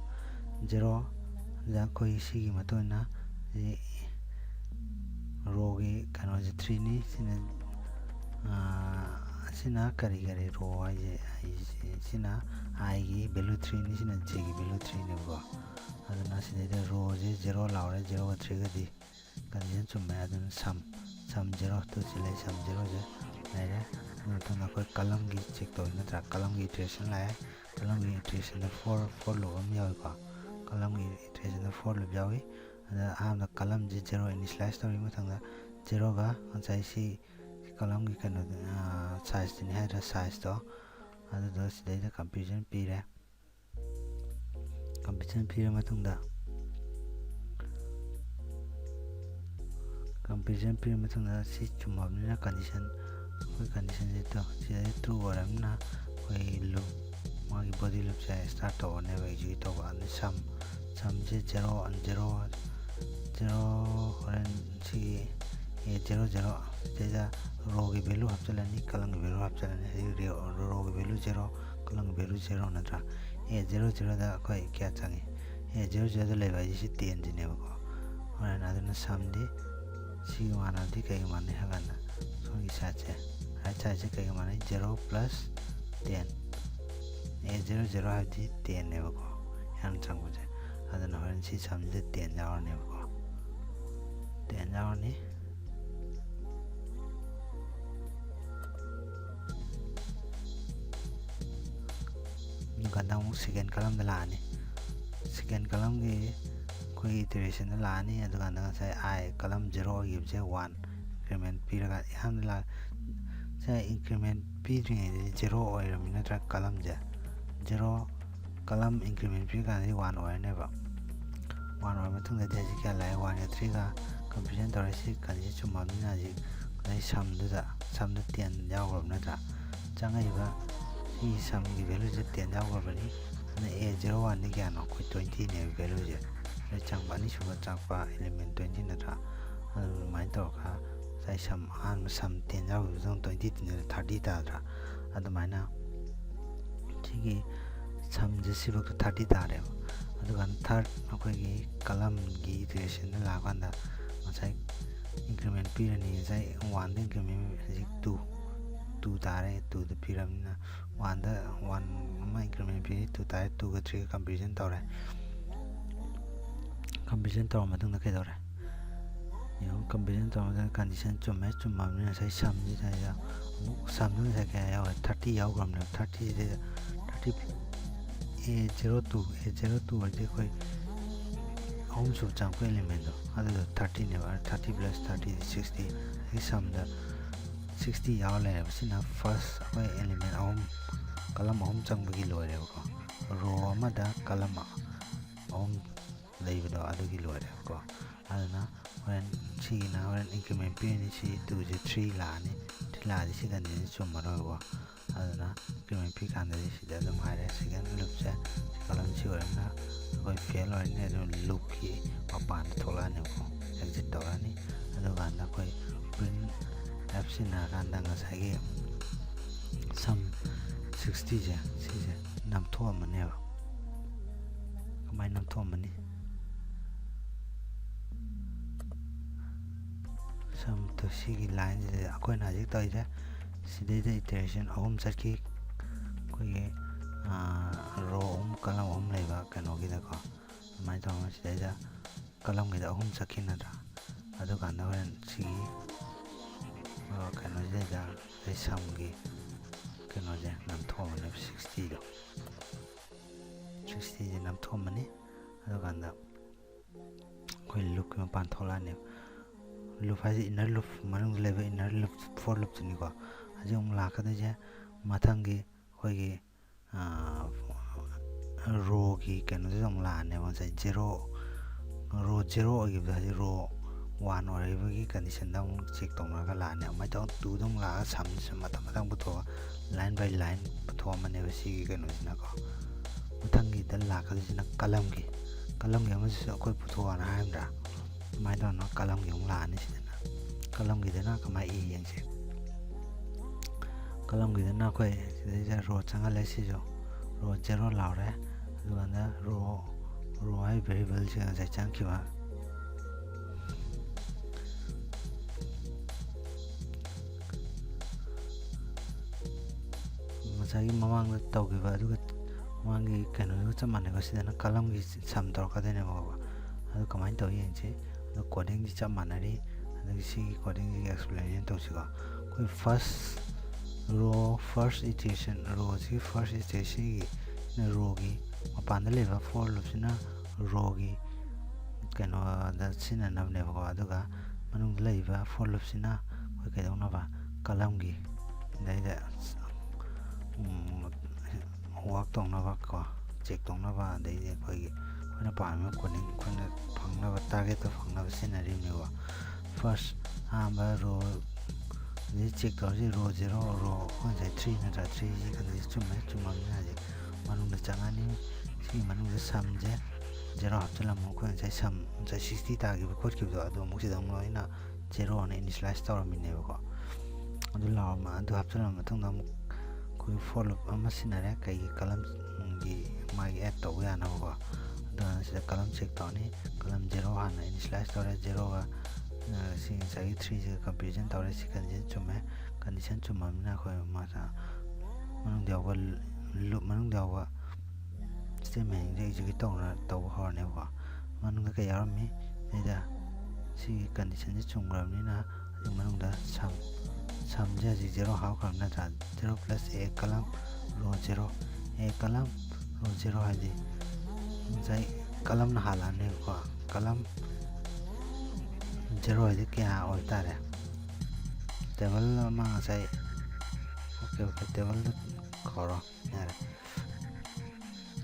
ꯖꯦꯔꯣ ꯁꯤꯗ ꯑꯩꯈꯣꯏ ꯁꯤꯒꯤ ꯃꯇꯨꯡ ꯏꯟꯅ ꯁꯤ ꯔꯣꯒꯤ ꯀꯩꯅꯣꯁꯦ ꯊ꯭ꯔꯤꯅꯤ꯫ ꯁꯤꯅ ꯑꯁꯤꯅ ꯀꯔꯤ ꯀꯔꯤ ꯔꯣ ꯍꯥꯏꯁꯦ? ꯑꯩꯁꯦ ꯁꯤꯅ ꯑꯥꯏꯒꯤ ꯚꯦꯂꯨ ꯊ꯭ꯔꯤꯅꯤ, ꯁꯤꯅ ꯖꯦꯒꯤ ꯚꯦꯂꯨ ꯊ꯭ꯔꯤꯅꯦꯕꯀꯣ꯫ ꯑꯗꯨꯅ ꯁꯤꯗꯩꯗ ꯔꯣꯁꯦ ꯖꯦꯔꯣ ꯂꯥꯎꯔꯦ, ꯖꯦꯔꯣꯒ ꯊ꯭ꯔꯤꯒꯗꯤ ꯀꯟꯗꯤꯁꯟ ꯆꯨꯝꯃꯦ꯫ ꯑꯗꯨꯅ ꯁꯝ ꯁꯝ ꯖꯦꯔꯣ ꯇꯨ ꯁꯤ ꯂꯩ, ꯁꯝ ꯖꯦꯔꯣꯁꯦ ꯂꯩꯔꯦ꯫ ꯑꯗꯨ ꯃꯇꯨꯡꯗ ꯑꯩꯈꯣꯏ ꯀꯂꯝꯒꯤ ꯆꯦꯛ ꯇꯧꯔꯤ ꯅꯠꯇ꯭ꯔꯥ? ꯀꯂꯝꯒꯤ ꯏꯇꯔꯦꯁꯟ ꯂꯥꯛꯑꯦ, ꯀꯂꯝꯒꯤ ꯏꯇꯔꯦꯁꯟꯗ ꯐꯣꯔ ꯐꯣꯔ ꯂꯨꯞ ꯑꯃ ꯌꯥꯎꯏꯀꯣ꯫ ꯀꯂꯝꯒꯤ ꯏꯇꯔꯦꯁꯟꯗ ꯐꯣꯔ ꯂꯨꯞ ꯌꯥꯎꯏ꯫ ꯑꯗ ꯑꯍꯥꯟꯕꯗ ꯀꯂꯝꯁꯦ ꯖꯦꯔꯣ ꯏꯅꯤꯁꯤꯌꯦꯂꯥꯏꯁ ꯇꯧꯔꯤ, ꯃꯊꯪꯗ ꯖꯦꯔꯣꯒ ꯉꯁꯥꯏ ꯁꯤ ꯀꯂꯝꯒꯤ ꯀꯩꯅꯣꯗ ꯁꯥꯏꯖꯇꯨꯅꯤ ꯍꯥꯏꯗ꯭ꯔꯥ, ꯁꯥꯏꯖꯇꯣ ꯑꯗꯨꯗꯣ ꯁꯤꯗꯩꯗ ꯀꯝꯄ꯭ꯔꯤꯖꯟ ꯄꯤꯔꯦ꯫ ꯀꯝꯄ꯭ꯔꯤꯖꯟ ꯄꯤꯔ ꯃꯇꯨꯡꯗ Comparison ꯄꯤꯔ ꯃꯇꯨꯡꯗ ꯁꯤ ꯆꯨꯝꯃꯕꯅꯤꯅ condition, ꯑꯩꯈꯣꯏ condition ꯁꯤ ꯇꯨ ꯁꯤꯗꯗꯤ true ꯑꯣꯏꯔꯕꯅꯤꯅ ꯑꯩꯈꯣꯏ loop, ꯃꯥꯒꯤ body loop ꯁꯦ start ꯇꯧꯔꯅꯦꯕ, execute ꯇꯧꯕ꯫ ꯑꯗꯨ sum, sum ꯁꯦ zero, zero, zero, ꯍꯣꯔꯦꯟ ꯁꯤꯒꯤ a zero zero ꯁꯤꯗꯩꯗ row ꯒꯤ value ꯍꯥꯞꯆꯤꯜꯂꯅꯤ, column ꯒꯤ value ꯍꯥꯞꯆꯤꯜꯂꯅꯤ꯫ ꯍꯧꯖꯤꯛ row ꯒꯤ value zero, column ꯒꯤ value zero ꯅꯠꯇ꯭ꯔꯥ? a zero zero ꯗ ꯑꯩꯈꯣꯏ ꯀꯌꯥ ꯆꯪꯉꯤ? a zero zero ꯗ ꯂꯩꯕ ꯍꯥꯏꯁꯦ ꯁꯤ ten ꯁꯤꯅꯦꯕꯀꯣ꯫ ꯍꯣꯔꯦꯟ ꯑꯗꯨꯅ sum ꯗꯤ ꯁꯤꯒ ꯃꯥꯟꯅꯕꯗꯤ ꯀꯩꯒ ꯃꯥꯟꯅꯩ ꯍꯥꯏ ꯀꯥꯟꯗ ꯁꯣꯝꯒꯤ side ꯁꯦ, right side ꯁꯦ ꯀꯩꯒ ꯃꯥꯟꯅꯩ? Zero plus ten꯫ a zero zero ꯍꯥꯏꯕꯗꯤ ten ꯅꯦꯕꯀꯣ ꯌꯥꯝ ꯆꯪꯕꯁꯦ꯫ ꯑꯗꯨꯅ ꯍꯣꯔꯦꯟ ꯁꯤ sum ꯁꯤꯗ ten ꯌꯥꯎꯔꯅꯦꯕꯀꯣ꯫ ten ꯌꯥꯎꯔꯅꯤ꯫ ꯑꯗꯨꯀꯥꯟꯗ ꯑꯃꯨꯛ second column ꯗ ꯂꯥꯛꯑꯅꯤ꯫ Second column ꯒꯤ ꯑꯩꯈꯣꯏꯒꯤ iteration ꯗ ꯂꯥꯛꯑꯅꯤ꯫ ꯑꯗꯨꯀꯥꯟꯗ ꯉꯁꯥꯏ i column zero ꯑꯣꯏꯈꯤꯕꯁꯦ one increment ꯄꯤꯔꯒ ꯑꯍꯥꯟꯕꯗ ꯂꯥꯛ-, ꯁꯦ increment ꯄꯤꯗ꯭ꯔꯤꯉꯩꯗꯗꯤ zero ꯑꯣꯏꯔꯝꯃꯤ ꯅꯠꯇ꯭ꯔꯥ? Column ꯁꯦ zero, column increment ꯄꯤꯔꯀꯥꯟꯗꯗꯤ one ꯑꯣꯏꯔꯅꯦꯕ꯫ One ꯑꯣꯏꯔ ꯃꯇꯨꯡꯗꯗꯤ ꯍꯧꯖꯤꯛ ꯀꯌꯥ ꯂꯥꯛꯑꯦ? One ꯒ three ꯒ comparison ꯇꯧꯔꯦ꯫ ꯁꯤ condition ꯆꯨꯝꯃꯕꯅꯤꯅ ꯍꯧꯖꯤꯛ ꯉꯁꯥꯏ sum ꯗꯨꯗ, sum ꯗ ten ꯌꯥꯎꯈ꯭ꯔꯕ ꯅꯠꯇ꯭ꯔꯥ? ꯆꯪꯉꯛꯏꯕ ꯁꯤꯒꯤ sum ꯒꯤ value ꯁꯦ ten ꯌꯥꯎꯈ꯭ꯔꯕꯅꯤ꯫ ꯑꯗꯨꯅ a zero one ꯗꯤ ꯀꯌꯥꯅꯣ? ꯑꯩꯈꯣꯏ twenty ꯅꯦꯕ value ꯁꯦ꯫ ꯑꯗꯩ ꯆꯪꯕ ꯑꯅꯤꯁꯨꯕ ꯆꯪꯉꯛꯄ element twenty ꯅꯠꯇ꯭ꯔꯥ? ꯑꯗꯨꯃꯥꯏꯅ ꯇꯧꯔꯒ ꯉꯁꯥꯏ sum, ꯑꯍꯥꯟꯕ sum ten ꯌꯥꯎꯈꯤꯕꯗꯨꯅ twenty ten thirty ꯇꯥꯗ꯭ꯔꯥ? ꯑꯗꯨꯃꯥꯏꯅ ꯁꯤꯒꯤ sum ꯁꯦ ꯁꯤꯐꯧꯗ thirty ꯇꯥꯔꯦꯕ꯫ ꯑꯗꯨꯀꯥꯟꯗ third ꯑꯩꯈꯣꯏꯒꯤ column ꯒꯤ iteration ꯗ ꯂꯥꯛꯑꯀꯥꯟꯗ ꯉꯁꯥꯏ increment ꯄꯤꯔꯅꯤ꯫ ꯉꯁꯥꯏ one ꯗ increment ꯍꯧꯖꯤꯛ two, two ꯇꯥꯔꯦ꯫ Two ꯗ ꯄꯤꯔꯕꯅꯤꯅ one ꯗ one ꯑꯃ increment ꯄꯤꯔꯤ, two ꯇꯥꯔꯦ꯫ Two ꯒ three ꯒ comparison ꯇꯧꯔꯦ꯫ Comparison ꯇꯧꯔ ꯃꯇꯨꯡꯗ ꯀꯩꯗꯧꯔꯦ? ꯌꯦꯡꯉꯣ, comparison ꯇꯧꯔ ꯃꯇꯨꯡꯗ condition ꯆꯨꯝꯃꯦ꯫ ꯆꯨꯝꯃꯕꯅꯤꯅ ꯉꯁꯥꯏ sum ꯁꯤꯗꯩꯗ ꯑꯃꯨꯛ sum ꯗ ꯉꯁꯥꯏ ꯀꯌꯥ ꯌꯥꯎꯔꯦ? Thirty ꯌꯥꯎꯈ꯭ꯔꯕꯅꯦꯕ꯫ Thirty ꯁꯤꯗꯩꯗ thirty, a zero two, a zero two ꯑꯣꯏꯔꯗꯤ ꯑꯩꯈꯣꯏ ꯑꯍꯨꯝꯁꯨꯕ ꯆꯪꯉꯛꯄ element ꯗꯣ ꯑꯗꯨꯗꯣ thirty ꯅꯦꯕ꯫ Thirty plus thirty ꯗꯤ sixty꯫ ꯑꯗꯒꯤ sum ꯗ sixty ꯌꯥꯎꯔ ꯂꯩꯔꯦꯕ꯫ ꯁꯤꯅ first ꯑꯩꯈꯣꯏ element ꯑꯍꯨꯝ, column ꯑꯍꯨꯝ ꯆꯪꯕꯒꯤ ꯂꯣꯏꯔꯦꯕꯀꯣ꯫ Row ꯑꯃꯗ column ꯑꯍꯨꯝ ꯂꯩꯕꯗꯣ ꯑꯗꯨꯒꯤ ꯂꯣꯏꯔꯦꯕꯀꯣ꯫ ꯑꯗꯨꯅ ꯍꯣꯔꯦꯟ ꯁꯤꯒꯤꯅ ꯍꯣꯔꯦꯟ increment ꯄꯤꯔꯅꯤ, ꯁꯤ two ꯁꯦ three ꯂꯥꯛꯑꯅꯤ꯫ Three ꯂꯥꯛꯑꯗꯤ ꯁꯤ condition ꯆꯨꯝꯃꯔꯣꯏꯕꯀꯣ꯫ ꯑꯗꯨꯅ increment ꯄꯤꯀꯥꯟꯗꯗꯤ ꯁꯤꯗ ꯑꯗꯨꯝ ꯍꯥꯏꯔꯦ, second loop ꯁꯦ ꯁꯤ column ꯁꯤ ꯑꯣꯏꯔꯕꯅꯤꯅ ꯑꯩꯈꯣꯏ fail ꯑꯣꯏꯔꯅꯤ꯫ ꯑꯗꯨꯅ loop ꯀꯤ ꯃꯄꯥꯟꯗ ꯊꯣꯛꯂꯛꯑꯅꯦꯕꯀꯣ, exit ꯇꯧꯔꯛꯑꯅꯤ꯫ ꯑꯗꯨꯀꯥꯟꯗ ꯑꯩꯈꯣꯏ print F ꯁꯤꯖꯤꯟꯅꯔꯀꯥꯟꯗ ꯉꯁꯥꯏꯒꯤ sum sixty ꯁꯦ, ꯁꯤꯁꯦ ꯅꯝꯊꯣꯛꯑꯝꯃꯅꯦꯕ꯫ ꯀꯃꯥꯏꯅ ꯅꯝꯊꯣꯛꯑꯝꯃꯅꯤ? Sum to ꯁꯤꯒꯤ line ꯁꯤꯗ ꯑꯩꯈꯣꯏꯅ ꯍꯧꯖꯤꯛ ꯇꯧꯔꯤꯁꯦ, ꯁꯤꯗꯩꯗ iteration ꯑꯍꯨꯝ ꯆꯠꯈꯤ꯫ ꯑꯩꯈꯣꯏꯒꯤ row ꯑꯍꯨꯝ, column ꯑꯍꯨꯝ ꯂꯩꯕ ꯀꯩꯅꯣꯒꯤꯗꯀꯣ, ꯑꯗꯨꯃꯥꯏꯅ ꯇꯧꯔꯒ ꯁꯤꯗꯩꯗ column ꯒꯤꯗ ꯑꯍꯨꯝ ꯆꯠꯈꯤ ꯅꯠꯇ꯭ꯔꯥ? ꯑꯗꯨꯀꯥꯟꯗ ꯍꯣꯔꯦꯟ ꯁꯤꯒꯤ, ꯑ, ꯀꯩꯅꯣꯁꯤꯗꯩꯗ ꯉꯁꯥꯏ sum ꯒꯤ ꯀꯩꯅꯣꯁꯦ ꯅꯝꯊꯣꯛꯑꯝꯃꯅꯦꯕ, sixty ꯗꯣ꯫ Sixty ꯁꯦ ꯅꯝꯊꯣꯛꯑꯝꯃꯅꯤ꯫ ꯑꯗꯨꯀꯥꯟꯗ ꯑꯩꯈꯣꯏ loop ꯀꯤ ꯃꯄꯥꯟ ꯊꯣꯛꯂꯛꯑꯅꯦꯕ꯫ Loop ꯍꯥꯏꯁꯦ inner loop, ꯃꯅꯨꯡꯗ ꯂꯩꯕ inner loop, for loop ꯇꯨꯅꯤꯀꯣ꯫ ꯍꯧꯖꯤꯛ ꯑꯃꯨꯛ ꯂꯥꯛꯀꯗꯣꯏꯁꯦ ꯃꯊꯪꯒꯤ ꯑꯩꯈꯣꯏꯒꯤ, ꯑ, row ꯒꯤ ꯀꯩꯅꯣꯗꯨꯗ ꯑꯃꯨꯛ ꯂꯥꯛꯑꯅꯦꯕ꯫ ꯉꯁꯥꯏ zero, row zero ꯑꯣꯏꯈꯤꯕꯗꯣ ꯍꯧꯖꯤꯛ row one ꯑꯣꯏꯔꯛꯏꯕꯒꯤ condition ꯗ ꯑꯃꯨꯛ check ꯇꯧꯅꯔꯒ ꯂꯥꯛꯑꯅꯤ꯫ ꯑꯗꯨꯃꯥꯏꯅ ꯇꯧꯔꯒ two ꯗ ꯑꯃꯨꯛ ꯂꯥꯛꯑꯒ sum ꯁꯦ ꯃꯊꯪ ꯃꯊꯪ ꯄꯨꯊꯣꯛꯑꯒ line by line ꯄꯨꯊꯣꯛꯑꯝꯃꯅꯦꯕ ꯁꯤꯒꯤ ꯀꯩꯅꯣꯁꯤꯅꯀꯣ꯫ ꯃꯊꯪꯒꯤꯗ ꯂꯥꯛꯀꯗꯣꯏꯁꯤꯅ column ꯒꯤ, column ꯒꯤ ꯑꯃꯁꯤꯁꯨ ꯑꯩꯈꯣꯏ ꯄꯨꯊꯣꯛꯑꯣꯅ ꯍꯥꯏꯔꯝꯗ꯭ꯔꯥ? ꯑꯗꯨꯃꯥꯏꯅ ꯇꯧꯗꯅ column ꯒꯤ ꯑꯃꯨꯛ ꯂꯥꯛꯑꯅꯤ꯫ ꯁꯤꯗꯅ column ꯒꯤꯗꯅ ꯀꯃꯥꯏꯅ ꯏ ꯌꯦꯡꯁꯦ꯫ Column ꯒꯤꯗꯅ ꯑꯩꯈꯣꯏ ꯁꯤꯗꯩꯗ row ꯆꯪꯍꯜꯂꯦ, ꯁꯤꯁꯨ row zero ꯂꯥꯎꯔꯦ꯫ ꯑꯗꯨꯀꯥꯟꯗ row, row ꯍꯥꯏ variable ꯁꯤꯒ ꯉꯁꯥꯏ ꯆꯪꯈꯤꯕ ꯉꯁꯥꯏꯒꯤ ꯃꯃꯥꯡꯗ ꯇꯧꯈꯤꯕ ꯑꯗꯨꯒ ꯃꯃꯥꯡꯒꯤ ꯀꯩꯅꯣꯗꯨꯒ ꯆꯞ ꯃꯥꯟꯅꯩꯀꯣ꯫ ꯁꯤꯗꯅ column ꯒꯤ sum ꯇꯧꯔꯛꯀꯗꯣꯏꯅꯦꯕꯀꯣ꯫ ꯑꯗꯨ ꯀꯃꯥꯏꯅ ꯇꯧꯏ ꯌꯦꯡꯁꯤ꯫ ꯑꯗꯨ coding ꯗꯤ ꯆꯞ ꯃꯥꯟꯅꯔꯤ꯫ ꯑꯗꯒꯤ ꯁꯤꯒꯤ coding ꯁꯤꯒꯤ explanation ꯇꯧꯁꯤꯀꯣ꯫ ꯑꯩꯈꯣꯏ first row, first iteration, row ꯁꯤꯒꯤ first iteration ꯁꯤꯒꯤ row ꯒꯤ ꯃꯄꯥꯟꯗ ꯂꯩꯕ for loop ꯁꯤꯅ row ꯒꯤ ꯀꯩꯅꯣꯗ ꯁꯤꯖꯤꯟꯅꯅꯕꯅꯦꯕꯀꯣ꯫ ꯑꯗꯨꯒ ꯃꯅꯨꯡꯗ ꯂꯩꯔꯤꯕ for loop ꯁꯤꯅ ꯑꯩꯈꯣꯏ ꯀꯩꯗꯧꯅꯕ? Column ꯒꯤ, ꯑꯗꯩꯗ, ꯎꯝ, work ꯇꯧꯅꯕ ꯀꯣ, check ꯇꯧꯅꯕ, ꯑꯗꯩꯗꯤ ꯑꯩꯈꯣꯏꯒꯤ ꯑꯩꯈꯣꯏꯅ ꯄꯥꯝꯃꯤꯕ coding ꯑꯩꯈꯣꯏꯅ ꯐꯪꯅꯕ, targetꯇꯣ ꯐꯪꯅꯕ ꯁꯤꯖꯤꯟꯅꯔꯤꯕꯅꯦꯕ꯫ First ꯑꯍꯥꯟꯕ row ꯁꯤ check ꯇꯧꯔꯁꯤ꯫ Row zero, row ꯑꯩꯈꯣꯏ ꯉꯁꯥꯏ three ꯅꯠꯇ꯭ꯔꯥ? Threeꯁꯤ ꯀꯩꯅꯣꯁꯤ ꯆꯨꯝꯃꯦ, ꯆꯨꯝꯃꯕꯅꯤꯅ ꯍꯧꯖꯤꯛ ꯃꯅꯨꯡꯗ ꯆꯪꯉꯅꯤ꯫ ꯁꯤꯒꯤ ꯃꯅꯨꯡꯗ sumꯁꯦ zero ꯍꯥꯞꯆꯤꯜꯂꯝꯃꯣ꯫ ꯑꯩꯈꯣꯏ ꯉꯁꯥꯏ sum, ꯉꯁꯥꯏ sixty ꯇꯥꯈꯤꯕ ꯈꯣꯠꯈꯤꯕꯗꯣ, ꯑꯗꯨ ꯑꯃꯨꯛ ꯁꯤꯗ ꯑꯃꯨꯛ ꯂꯣꯏꯅ zero ꯑꯅ initialize ꯇꯧꯔꯝꯃꯤꯅꯦꯕꯀꯣ꯫ ꯑꯗꯨ ꯂꯥꯎꯔꯝꯃ-, ꯑꯗꯨ ꯍꯥꯞꯆꯤꯜꯂꯕ ꯃꯇꯨꯡꯗ ꯑꯃꯨꯛ ꯑꯩꯈꯣꯏ for loop ꯑꯃ ꯁꯤꯖꯤꯟꯅꯔꯦ, ꯀꯩꯒꯤ columnꯒꯤ ꯃꯥꯒꯤ add ꯇꯧꯕ ꯌꯥꯅꯕꯀꯣ꯫ ꯑꯗꯨꯅ ꯁꯤꯗ column check ꯇꯧꯔꯅꯤ꯫ Column zero ꯍꯥꯟꯅ initialize ꯇꯧꯔꯦ꯫ Zeroꯒ, ꯑ, ꯁꯤ ꯉꯁꯥꯏꯒꯤ threeꯁꯤꯒ comparison ꯇꯧꯔꯦ꯫ ꯁꯤ condition ꯆꯨꯝꯃꯦ꯫ Condition ꯆꯨꯝꯃꯕꯅꯤꯅ ꯑꯩꯈꯣꯏ ꯃꯥꯁ-, ꯃꯅꯨꯡꯗ ꯌꯥꯎꯕ loop ꯃꯅꯨꯡꯗ ꯌꯥꯎꯕ statementꯁꯤꯡꯁꯦ execute ꯇꯧꯅ-, ꯇꯧꯕ ꯍꯧꯔꯅꯦꯕꯀꯣ꯫ ꯃꯅꯨꯡꯗ ꯀꯩ ꯌꯥꯎꯔꯝꯃꯤ? ꯁꯤꯗ ꯁꯤꯒꯤ conditionꯁꯦ ꯆꯨꯝꯈ꯭ꯔꯕꯅꯤꯅ ꯍꯧꯖꯤꯛ ꯃꯅꯨꯡꯗ sum, sumꯁꯦ ꯍꯧꯖꯤꯛ zero ꯍꯥꯞꯈ꯭ꯔꯕ ꯅꯠꯇ꯭ꯔꯥ? Zero plus a column row zero, a column row zero ꯍꯥꯏꯗꯤ ꯉꯁꯥꯏ columnꯅ ꯍꯥꯜꯂꯛꯑꯅꯦꯕꯀꯣ꯫ Column zero ꯍꯥꯏꯗꯤ ꯀꯌꯥ ꯑꯣꯏꯇꯥꯔꯦ? Table ꯑꯃ ꯉꯁꯥꯏ, okay, okay, tableꯗ ꯀꯧꯔꯣ, ꯌꯥꯔꯦ꯫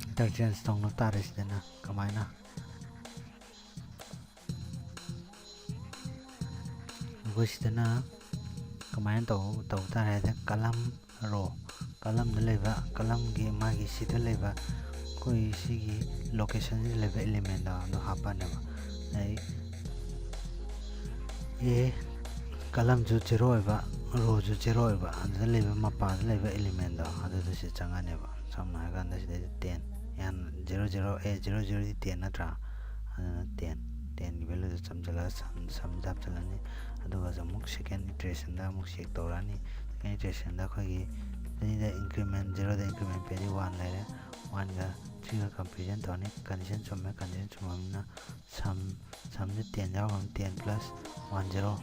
Interchange ꯇꯧꯅ ꯇꯥꯔꯦ ꯁꯤꯗꯅ꯫ ꯀꯃꯥꯏꯅ? ꯑꯩꯈꯣꯏ ꯁꯤꯗꯅ ꯀꯃꯥꯏꯅ ꯇꯧ-, ꯇꯧ ꯇꯥꯔꯦ ꯍꯥꯏꯗ, column row, columnꯗ ꯂꯩꯕ, columnꯒꯤ ꯃꯥꯒꯤ ꯁꯤꯗ ꯂꯩꯕ, ꯑꯩꯈꯣꯏ ꯁꯤꯒꯤ locationꯁꯤꯗ ꯂꯩꯕ elementꯗꯣ ꯑꯗꯨ ꯍꯥꯞꯄꯅꯦꯕ꯫ ꯑꯗꯩ A columnꯁꯨ zero ꯑꯣꯏꯕ, rowꯁꯨ zero ꯑꯣꯏꯕ, ꯑꯗꯨꯗ ꯂꯩꯕ ꯃꯄꯥꯗ ꯂꯩꯕ elementꯗꯣ ꯑꯗꯨꯗ ꯁꯤ ꯆꯪꯉꯅꯦꯕ꯫ ꯁꯝꯅ ꯍꯥꯏꯔꯀꯥꯟꯗ ꯁꯤꯗꯩꯗ ten, ꯌꯥꯝ zero zero, ꯑꯦ, zero zeroꯗꯤ ten ꯅꯠꯇ꯭ꯔꯥ? ꯑꯗꯨꯅ ten, tenꯒꯤ valueꯗꯨ ꯆꯝꯁꯤꯜꯂꯒ sum, sumꯗ ꯍꯥꯞꯆꯤꯜꯂꯅꯤ꯫ ꯑꯗꯨꯒ ꯑꯃꯨꯛ second iterationꯗ ꯑꯃꯨꯛ check ꯇꯧꯔꯛꯑꯅꯤ꯫ Second iterationꯗ ꯑꯩꯈꯣꯏꯒꯤ ꯑꯅꯤꯗ increment, zeroꯗ increment ꯄꯤꯔꯗꯤ one ꯂꯩꯔꯦ꯫ Oneꯒ threeꯒ comparison ꯇꯧꯔꯅꯤ꯫ Condition ꯆꯨꯝꯃꯦ, condition ꯆꯨꯝꯃꯕꯅꯤꯅ sum, sumꯁꯦ ten ꯌꯥꯎꯔꯝꯃꯤ, ten plus one zero,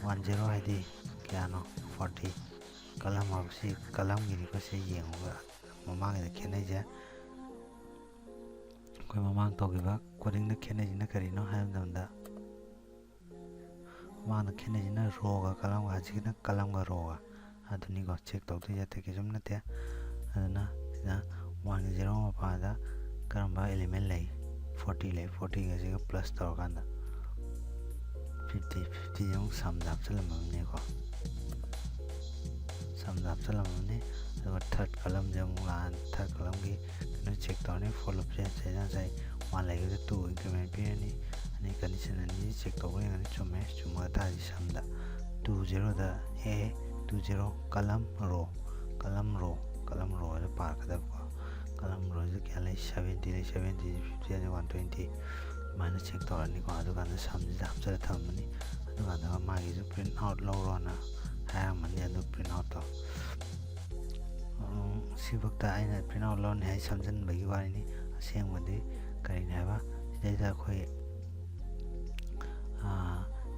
one zero ꯍꯥꯏꯗꯤ ꯀꯌꯥꯅꯣ? Forty꯫ Column ꯍꯥꯏꯕꯁꯤ columnꯒꯤꯅꯤꯀꯣ, ꯁꯤ ꯌꯦꯡꯉꯨꯕ ꯃꯃꯥꯡꯒꯤꯗ ꯈꯦꯠꯅꯩꯁꯦ꯫ ꯑꯩꯈꯣꯏ ꯃꯃꯥꯡ ꯇꯧꯈꯤꯕ codingꯗ ꯈꯦꯠꯅꯩꯁꯤꯅ ꯀꯔꯤꯅꯣ ꯍꯥꯏꯕ ꯃꯇꯝꯗ, ꯃꯃꯥꯡꯗ ꯈꯦꯠꯅꯩꯁꯤꯅ rowꯒ columnꯒ, ꯍꯧꯖꯤꯛꯀꯤꯅ columnꯒ rowꯒ꯫ ꯑꯗꯨꯅꯤꯀꯣ, check ꯇꯧꯗꯣꯏꯁꯦ, ꯑꯇꯩ ꯀꯩꯁꯨꯝ ꯅꯠꯇꯦ꯫ ꯑꯗꯨꯅ ꯁꯤꯗ oneꯒꯤ zero ꯃꯄꯥꯗ ꯀꯔꯝꯕ element ꯂꯩ? ꯐꯣꯔꯇꯤ ꯂꯩ, ꯐꯣꯔꯇꯤꯒꯁꯤꯒ ꯄ꯭ꯂꯁ ꯇꯧꯔꯀꯥꯟꯗ ꯐꯤꯐꯇꯤ, ꯐꯤꯐꯇꯤ ꯑꯃꯨꯛ ꯁꯝꯗ ꯍꯥꯞꯆꯤꯜꯂꯝꯃꯕꯅꯤꯀꯣ꯫ ꯁꯝꯗ ꯍꯥꯞꯆꯤꯜꯂꯝꯃꯕꯅꯤ꯫ ꯑꯗꯨꯒ ꯊꯥꯔꯠ ꯀꯂꯝꯁꯦ ꯑꯃꯨꯛ ꯂꯥꯛꯑꯅꯤ꯫ ꯊꯥꯔꯠ ꯀꯂꯝꯒꯤ ꯀꯩꯅꯣ ꯆꯦꯛ ꯇꯧꯔꯅꯤ꯫ ꯐꯣꯔ ꯂꯨꯞꯁꯦ ꯉꯁꯥꯏ, ꯉꯁꯥꯏ ꯋꯥꯟ ꯂꯩꯈꯤꯕꯗ ꯇꯨ ꯏꯟꯀ꯭ꯔꯤꯃꯦꯟ ꯄꯤꯔꯅꯤ꯫ ꯑꯅꯤ ꯀꯟꯗꯤꯁꯟ ꯑꯅꯤꯁꯤ ꯆꯦꯛ ꯇꯧꯕ ꯌꯦꯡꯉꯅꯤ꯫ ꯆꯨꯝꯃꯦ, ꯆꯨꯝꯃꯒ ꯇꯥꯔꯗꯤ ꯁꯝꯗ ꯇꯨ ꯖꯦꯔꯣꯗ ꯑꯦ, ꯇꯨ ꯖꯦꯔꯣ ꯀꯂꯝ ꯔꯣ, ꯀꯂꯝ ꯔꯣ, ꯀꯂꯝ ꯔꯣ ꯍꯥꯏꯅ ꯄꯥꯔꯛꯀꯗꯕꯀꯣ꯫ ꯀꯂꯝ ꯔꯣꯁꯦ ꯀꯌꯥ ꯂꯩ? ꯁꯕꯦꯟꯇꯤ ꯂꯩ꯫ ꯁꯕꯦꯟꯇꯤ, ꯐꯤꯐꯇꯤ ꯍꯥꯏꯗꯤ ꯋꯥꯟ ꯇ꯭ꯋꯦꯟꯇꯤ꯫ ꯑꯗꯨꯃꯥꯏꯅ ꯆꯦꯛ ꯇꯧꯔꯅꯤꯀꯣ꯫ ꯑꯗꯨꯀꯥꯟꯗ ꯁꯝꯁꯤꯗ ꯍꯥꯞꯆꯤꯜꯂ ꯊꯝꯃꯅꯤ꯫ ꯑꯗꯨꯀꯥꯟꯗ ꯃꯥꯒꯤꯁꯨ ꯄ꯭ꯔꯤꯟꯠ ꯑꯥꯎꯠ ꯂꯧꯔꯣꯅ ꯍꯥꯏꯔꯝꯃꯅꯤ꯫ ꯑꯗꯨ ꯄ꯭ꯔꯤꯟꯠ ꯑꯥꯎꯠꯇꯣ ꯁꯤꯐꯥꯎꯗ ꯑꯩꯅ ꯄ꯭ꯔꯤꯟꯠ ꯑꯥꯎꯠ ꯂꯧꯔꯅꯤ ꯍꯥꯏ ꯁꯝꯖꯤꯟꯕꯒꯤ ꯋꯥꯔꯤꯅꯤ꯫ ꯑꯁꯦꯡꯕꯗꯤ ꯀꯔꯤꯅꯤ ꯍꯥꯏꯕ? ꯁꯤꯗꯩꯗ ꯑꯩꯈꯣꯏ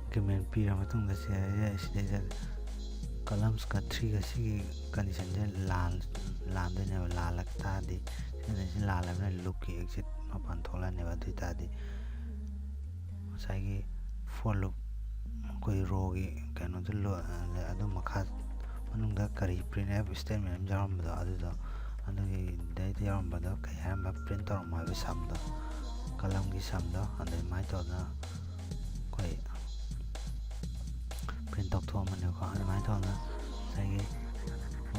ꯏꯟꯀ꯭ꯔꯤꯃꯦꯟ ꯄꯤꯔ ꯃꯇꯨꯡꯗ ꯁꯤꯗꯩꯗ, ꯁꯤꯗꯩꯗ ꯀꯂꯝꯁꯀ ꯊ꯭ꯔꯤꯒ ꯁꯤꯒꯤ ꯀꯟꯗꯤꯁꯟꯁꯦ ꯂꯥꯟ-, ꯂꯥꯟꯗꯣꯏꯅꯦꯕ꯫ ꯂꯥꯜꯂꯛ ꯇꯥꯔꯗꯤ, ꯁꯤꯗꯩꯁꯤ ꯂꯥꯜꯂꯕꯅꯤꯅ ꯂꯨꯞꯀꯤ ꯑꯦꯛꯖꯤꯠ ꯃꯄꯥꯟ ꯊꯣꯛꯂꯛꯑꯅꯦꯕ꯫ ꯑꯗꯨ ꯑꯣꯏ ꯇꯥꯔꯗꯤ ꯉꯁꯥꯏꯒꯤ ꯐꯣꯔ ꯂꯨꯞ, ꯑꯩꯈꯣꯏ ꯔꯣꯒꯤ ꯀꯩꯅꯣꯗꯨ ꯂꯣ-, ꯑꯗꯨ ꯃꯈꯥ ꯃꯅꯨꯡꯗ ꯀꯔꯤ ꯄ꯭ꯔꯤꯟꯠ ꯑꯦꯐ ꯁ꯭ꯇꯦꯠꯃꯦꯟ ꯑꯃ ꯌꯥꯎꯔꯝꯕꯗꯣ, ꯑꯗꯨꯗꯣ, ꯑꯗꯨꯒꯤ ꯗꯦꯠ ꯌꯥꯎꯔꯝꯕꯗꯣ ꯀꯩ ꯍꯥꯏꯔꯝꯕ? ꯄ꯭ꯔꯤꯟꯠ ꯇꯧꯔꯝꯃꯣ ꯍꯥꯏꯕ ꯁꯝꯗꯣ, ꯀꯂꯝꯒꯤ ꯁꯝꯗꯣ꯫ ꯑꯗꯨꯃꯥꯏꯅ ꯇꯧꯗꯅ ꯑꯩꯈꯣꯏ ꯄ꯭ꯔꯤꯟꯠ ꯇꯧꯊꯣꯛꯑꯝꯕꯅꯦꯕꯀꯣ꯫ ꯑꯗꯨꯃꯥꯏꯅ ꯇꯧꯗꯅ ꯉꯁꯥꯏꯒꯤ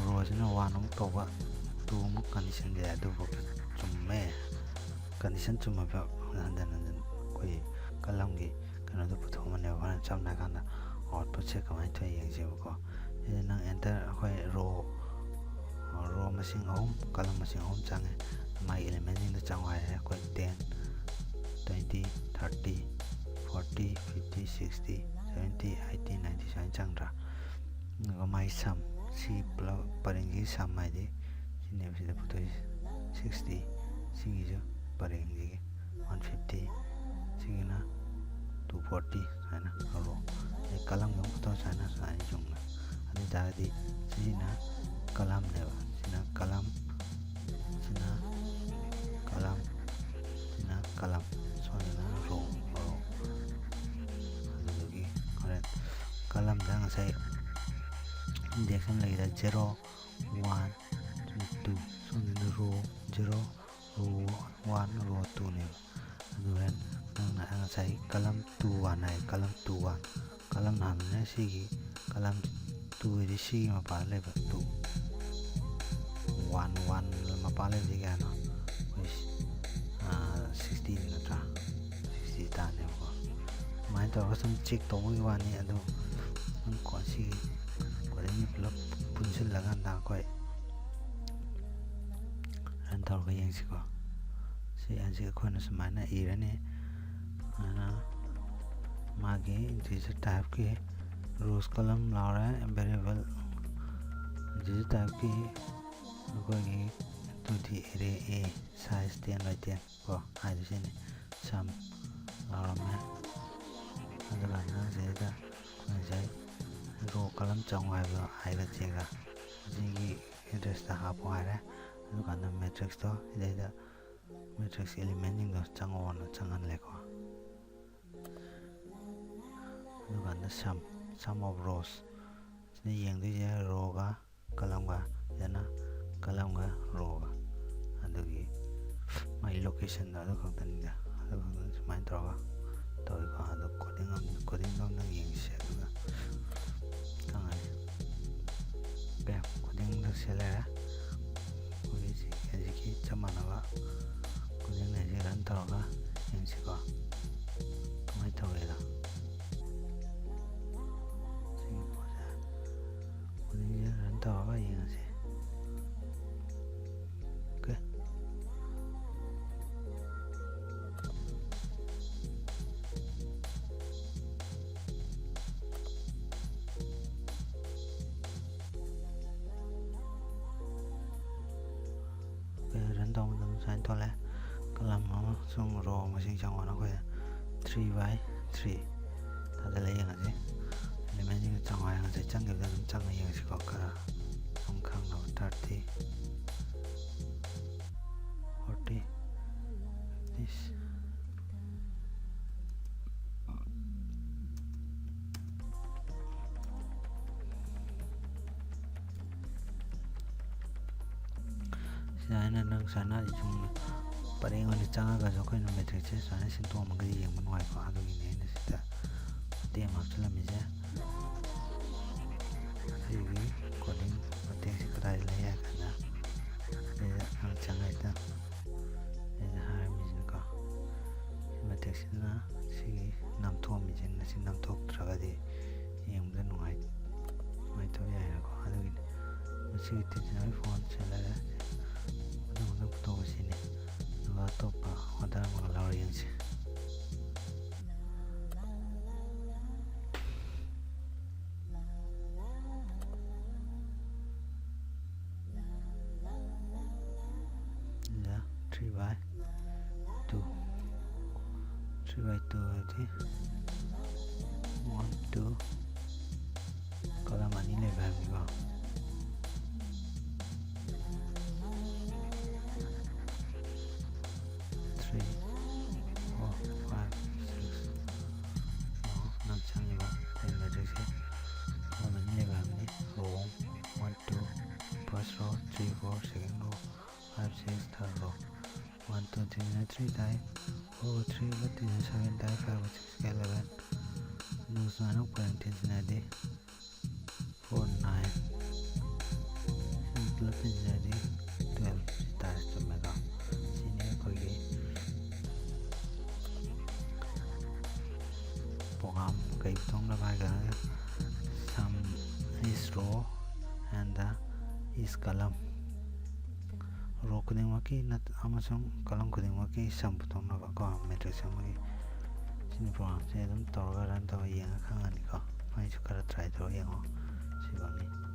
ꯔꯣꯁꯤꯅ ꯋꯥꯟ ꯑꯃꯨꯛ ꯇꯧꯕ, ꯇꯨ ꯑꯃꯨꯛ ꯀꯟꯗꯤꯁꯟꯁꯦ ꯑꯗꯨꯐꯥꯎ ꯆꯨꯝꯃꯦ꯫ ꯀꯟꯗꯤꯁꯟ ꯆꯨꯝꯃꯕ ꯍꯟꯖꯤꯟ ꯍꯟꯖꯤꯟ ꯑꯩꯈꯣꯏ ꯀꯂꯝꯒꯤ ꯀꯩꯅꯣꯗꯣ ꯄꯨꯊꯣꯛꯑꯝꯕꯅꯦꯕ꯫ ꯍꯣꯔꯦꯟ ꯆꯞ ꯃꯥꯟꯅꯀꯥꯟꯗ ꯑꯥꯎꯠꯄꯨꯠꯁꯦ ꯀꯃꯥꯏꯅ ꯊꯣꯛꯑꯦ ꯌꯦꯡꯁꯦꯕꯀꯣ꯫ ꯁꯤꯗ ꯅꯪ ꯑꯦꯟꯇꯔ, ꯑꯩꯈꯣꯏ ꯔꯣ, ꯔꯣ ꯃꯁꯤꯡ ꯑꯍꯨꯝ, ꯀꯂꯝ ꯃꯁꯤꯡ ꯑꯍꯨꯝ ꯆꯪꯉꯦ꯫ ꯃꯥꯒꯤ ꯑꯦꯂꯤꯃꯦꯟꯁꯤꯡꯗꯣ ꯆꯪꯉꯨ ꯍꯥꯏꯔꯦ꯫ ꯑꯩꯈꯣꯏ ten, twenty, thirty, forty, fifty, sixty, seventy, eighty, ninety ꯁꯨꯃꯥꯏꯅ ꯆꯪꯗ꯭ꯔꯥ? ꯑꯗꯨꯒ ꯃꯥꯒꯤ ꯁꯝ, ꯁꯤ ꯄꯨꯂꯞ ꯄꯔꯦꯡꯁꯤꯒꯤ ꯁꯝ ꯍꯥꯏꯗꯤ ꯁꯤꯅꯦꯕ ꯁꯤꯗ ꯄꯨꯊꯣꯛꯏꯁꯦ꯫ ꯁꯤꯛꯁꯇꯤ, ꯁꯤꯒꯤꯁꯨ ꯄꯔꯦꯡꯁꯤꯒꯤ ꯋꯥꯟ ꯐꯤꯐꯇꯤ, ꯁꯤꯒꯤꯅ ꯇꯨ ꯐꯣꯔꯇꯤ ꯁꯨꯃꯥꯏꯅ ꯔꯣ꯫ ꯑꯗꯩ ꯀꯂꯝꯒꯤ ꯑꯃꯨꯛ ꯄꯨꯊꯣꯛ ꯁꯨꯃꯥꯏꯅ, ꯁꯨꯃꯥꯏꯅ ꯆꯨꯝꯅ꯫ ꯑꯗꯨ ꯑꯣꯏ ꯇꯥꯔꯒꯗꯤ ꯁꯤꯁꯤꯅ ꯀꯂꯝꯅꯦꯕ, ꯁꯤꯅ ꯀꯂꯝ, ꯁꯤꯅ ꯀꯂꯝ, ꯁꯤꯅ ꯀꯂꯝ, ꯁꯣꯝꯗꯅ ꯔꯣ, ꯔꯣ꯫ ꯑꯗꯨꯗꯒꯤ ꯍꯣꯔꯦꯟ ꯀꯂꯝꯗ ꯉꯁꯥꯏ ꯏꯟꯗꯦꯛꯁ ꯑꯃ ꯂꯩꯔꯦ, ꯖꯦꯔꯣ, ꯋꯥꯟ, ꯇꯨ꯫ ꯁꯣꯝꯗꯅ ꯔꯣ ꯖꯦꯔꯣ, ꯔꯣ ꯋꯥꯟ, ꯔꯣ ꯇꯨꯅꯦꯕ꯫ ꯉꯁꯥꯏ column two one ꯍꯥꯏ, column two one꯫ Column ꯍꯥꯟꯅꯅꯦ ꯁꯤꯒꯤ column two ꯍꯥꯏꯗꯤ ꯁꯤꯒꯤ ꯃꯄꯥꯗ ꯂꯩꯕ two꯫ One one ꯃꯄꯥ ꯂꯩꯕꯗꯤ ꯀꯌꯥꯅꯣ? ꯑꯩꯈꯣꯏ sixty ꯅꯠꯇ꯭ꯔꯥ? Sixty ꯇꯥꯅꯦꯕꯀꯣ꯫ ꯑꯗꯨꯃꯥꯏꯅ ꯇꯧꯔꯒ ꯁꯨꯝ check ꯇꯧꯕꯒꯤ ꯋꯥꯅꯤ꯫ ꯑꯗꯨ ꯁꯨꯝ ꯀꯣ ꯁꯤꯒꯤ coding ꯁꯤ ꯄꯨꯂꯞ ꯄꯨꯟꯁꯤꯜꯂꯀꯥꯟꯗ ꯑꯩꯈꯣꯏ run ꯇꯧꯔꯒ ꯌꯦꯡꯁꯤꯀꯣ꯫ ꯁꯤ ꯍꯧꯖꯤꯛ ꯑꯩꯈꯣꯏꯅ ꯁꯨꯃꯥꯏꯅ ꯏꯔꯅꯤ꯫ ꯑꯗꯨꯅ ꯃꯥꯒꯤ integer type ꯀꯤ rows column ꯂꯥꯎꯔꯦ, variable integer type ꯀꯤ ꯑꯩꯈꯣꯏꯒꯤ two D array A size ten by ten ꯀꯣ ꯍꯥꯏꯗꯣꯏꯁꯤꯅꯤ꯫ Sum ꯂꯥꯎꯔꯝꯃꯦ꯫ ꯑꯗꯨꯀꯥꯟꯗ ꯁꯤꯗꯩꯗ ꯉꯁꯥꯏ row column ꯆꯪꯉꯨ ꯍꯥꯏꯕꯗꯣ I ꯒ J ꯒ ꯑꯁꯤꯒꯤ address ꯇ ꯍꯥꯞꯄꯣ ꯍꯥꯏꯔꯦ꯫ ꯑꯗꯨꯀꯥꯟꯗ matrix ꯇꯣ ꯁꯤꯗꯩꯗ matrix element ꯁꯤꯡꯗꯣ ꯆꯪꯉꯛꯑꯣꯅ ꯆꯪꯍꯜꯂꯦꯀꯣ꯫ ꯑꯗꯨꯀꯥꯟꯗ sum, sum of rows ꯁꯤꯅ ꯌꯦꯡꯗꯣꯏꯁꯦ row ꯒ column ꯒ, ꯁꯤꯗꯅ column ꯒ row ꯒ꯫ ꯑꯗꯨꯒꯤ ꯃꯥꯒꯤ location ꯗꯣ ꯑꯗꯨ ꯈꯛꯇꯅꯤꯗ꯫ ꯑꯗꯨ ꯈꯛꯇꯅꯤ꯫ ꯁꯨꯃꯥꯏꯅ ꯇꯧꯔꯒ ꯇꯧꯋꯤꯀꯣ꯫ ꯑꯗꯨ coding ꯑꯃ, coding ꯗꯣ ꯑꯝꯇꯪ ꯌꯦꯡꯁꯤ꯫ ꯑꯗꯨꯒ ꯈꯪꯉꯅꯤ꯫ OK, coding ꯗꯣ ꯁꯤ ꯂꯩꯔꯦ꯫ ꯑꯩꯈꯣꯏꯒꯤ ꯁꯤ ꯍꯧꯖꯤꯛꯀꯤ ꯆꯞ ꯃꯥꯟꯅꯕ coding ꯑꯁꯤ run ꯇꯧꯔꯒ ꯌꯦꯡꯁꯤꯀꯣ꯫ ꯀꯃꯥꯏꯅ ꯇꯧꯒꯦꯗꯣ꯫ ꯁꯤꯒꯤ ꯄꯣꯠꯁꯦ꯫ Coding ꯁꯦ run ꯇꯧꯔꯒ ꯌꯦꯡꯉꯁꯤ꯫ OK꯫ OK, run ꯇꯧꯕ ꯃꯇꯝꯗ ꯁꯨꯃꯥꯏꯅ ꯊꯣꯛꯂꯛꯑꯦ꯫ Column ꯑꯃꯁꯨꯡ row ꯃꯁꯤꯡ ꯆꯪꯉꯣꯅ ꯑꯩꯈꯣꯏ three by three ꯊꯥꯖꯤꯜꯂ ꯌꯦꯡꯉꯁꯤ꯫ Element ꯁꯤꯡꯗꯣ ꯆꯪꯉꯣ ꯍꯥꯏꯔꯒ ꯉꯁꯥꯏ ꯆꯪꯈꯤꯕꯗ ꯑꯗꯨꯝ ꯆꯪꯉ ꯌꯦꯡꯉꯁꯤꯀꯣ꯫ ꯈꯔ ꯁꯨꯝ ꯈꯪꯅꯕ꯫ Thirty, forty, fifty꯫ ꯁꯨꯃꯥꯏꯅ ꯅꯪ ꯁꯨꯃꯥꯏꯅ ꯁꯨꯝ ꯄꯔꯦꯡ ꯑꯣꯏꯅ ꯆꯪꯉꯒꯁꯨ ꯑꯩꯈꯣꯏꯅ ꯃꯦꯇ꯭ꯔꯤꯛꯁꯦ ꯁꯨꯃꯥꯏꯅ ꯁꯤꯟꯇꯣꯛꯑꯝꯃꯒꯗꯤ ꯌꯦꯡꯕ ꯅꯨꯡꯉꯥꯏꯀꯣ꯫ ꯑꯗꯨꯒꯤꯅꯤ ꯑꯩꯅ ꯁꯤꯗ ꯃꯇꯦꯛ ꯑꯃ ꯍꯥꯞꯆꯤꯜꯂꯝꯃꯤꯁꯦ꯫ ꯁꯤꯒꯤ ꯀꯣꯂꯤꯡ ꯃꯇꯦꯛꯁꯤ ꯀꯗꯥꯏꯗ ꯂꯩ ꯍꯥꯏ ꯀꯥꯟꯗ ꯁꯤꯗ ꯅꯪ ꯆꯪꯉꯒ ꯍꯦꯛꯇ ꯑꯩꯅ ꯍꯥꯏꯔꯝꯃꯤꯁꯤꯅꯀꯣ, ꯁꯤ ꯃꯇꯦꯛꯁꯤꯅ ꯁꯤꯒꯤ ꯅꯝꯊꯣꯛꯑꯝꯃꯤꯁꯤꯡ ꯑꯁꯤ ꯅꯝꯊꯣꯛꯇ꯭ꯔꯒꯗꯤ ꯌꯦꯡꯕꯗ ꯅꯨꯡꯉꯥꯏ-, ꯅꯨꯡꯉꯥꯏꯇꯕ ꯌꯥꯏꯅꯀꯣ꯫ ꯑꯗꯨꯒꯤꯅꯤ ꯃꯁꯤꯒꯤ ꯇꯤꯟꯁꯤꯟꯅꯕꯒꯤ ꯐꯣꯟ ꯁꯦꯜꯂꯔꯦ꯫ ꯃꯊꯪ ꯃꯊꯪ ꯄꯨꯊꯣꯛꯄꯁꯤꯅꯤ꯫ ꯑꯗꯨꯒ ꯑꯇꯣꯞꯄ ꯑꯣꯔꯗꯔ ꯑꯃꯒ ꯂꯧꯔ ꯌꯦꯡꯁꯤ꯫ ꯁꯤꯗ three by two, three by two ꯍꯥꯏꯗꯤ one, two, column ꯑꯅꯤ ꯂꯩꯕ ꯍꯥꯏꯕꯅꯤꯀꯣ꯫ Three, four, five, six, ꯑꯣ, ꯅꯪ ꯆꯪꯉꯤꯕ ꯑꯩꯈꯣꯏ ꯃꯦꯇ꯭ꯔꯤꯛꯁꯦ column ꯑꯅꯤ ꯂꯩꯕ ꯍꯥꯏꯕꯅꯤ꯫ Row one, two, first row, three, four, second row, five, six, third row, one, two, three, three ꯇꯥꯏ, four, three, seven ꯇꯥꯏ, five, six, eleven꯫ ꯑꯗꯨꯒ ꯁꯨꯃꯥꯏꯅ ꯄꯔꯦꯡ ꯇꯤꯟꯁꯤꯟꯅꯔꯗꯤ four, nine, ꯁꯤ ꯄꯨꯂꯞ ꯇꯤꯟꯁꯤꯟꯅꯔꯗꯤ twelve ꯁꯤ ꯇꯥꯏ꯫ ꯆꯨꯝꯃꯦꯀꯣ? ꯁꯤꯅꯤ ꯑꯩꯈꯣꯏꯒꯤ program ꯀꯩ ꯄꯨꯊꯣꯛꯅꯕ ꯍꯥꯏꯔꯒ sum is row and the is column꯫ Row ꯈꯨꯗꯤꯡꯃꯛꯀꯤ ꯅꯠ-, ꯑꯃꯁꯨꯡ column ꯈꯨꯗꯤꯡꯃꯛꯀꯤ sum ꯄꯨꯊꯣꯛꯅꯕ ꯀꯣ, matrix ꯑꯃꯒꯤ꯫ ꯁꯤꯅꯤ programꯁꯦ ꯑꯗꯨꯝ ꯇꯧꯔꯒ run ꯇꯧꯔ ꯌꯦꯡꯉ ꯈꯪꯉꯅꯤꯀꯣ꯫ ꯑꯩꯁꯨ ꯈꯔ try ꯇꯧꯔ ꯌꯦꯡꯉꯣ꯫ ꯁꯤꯐꯧꯅꯤ꯫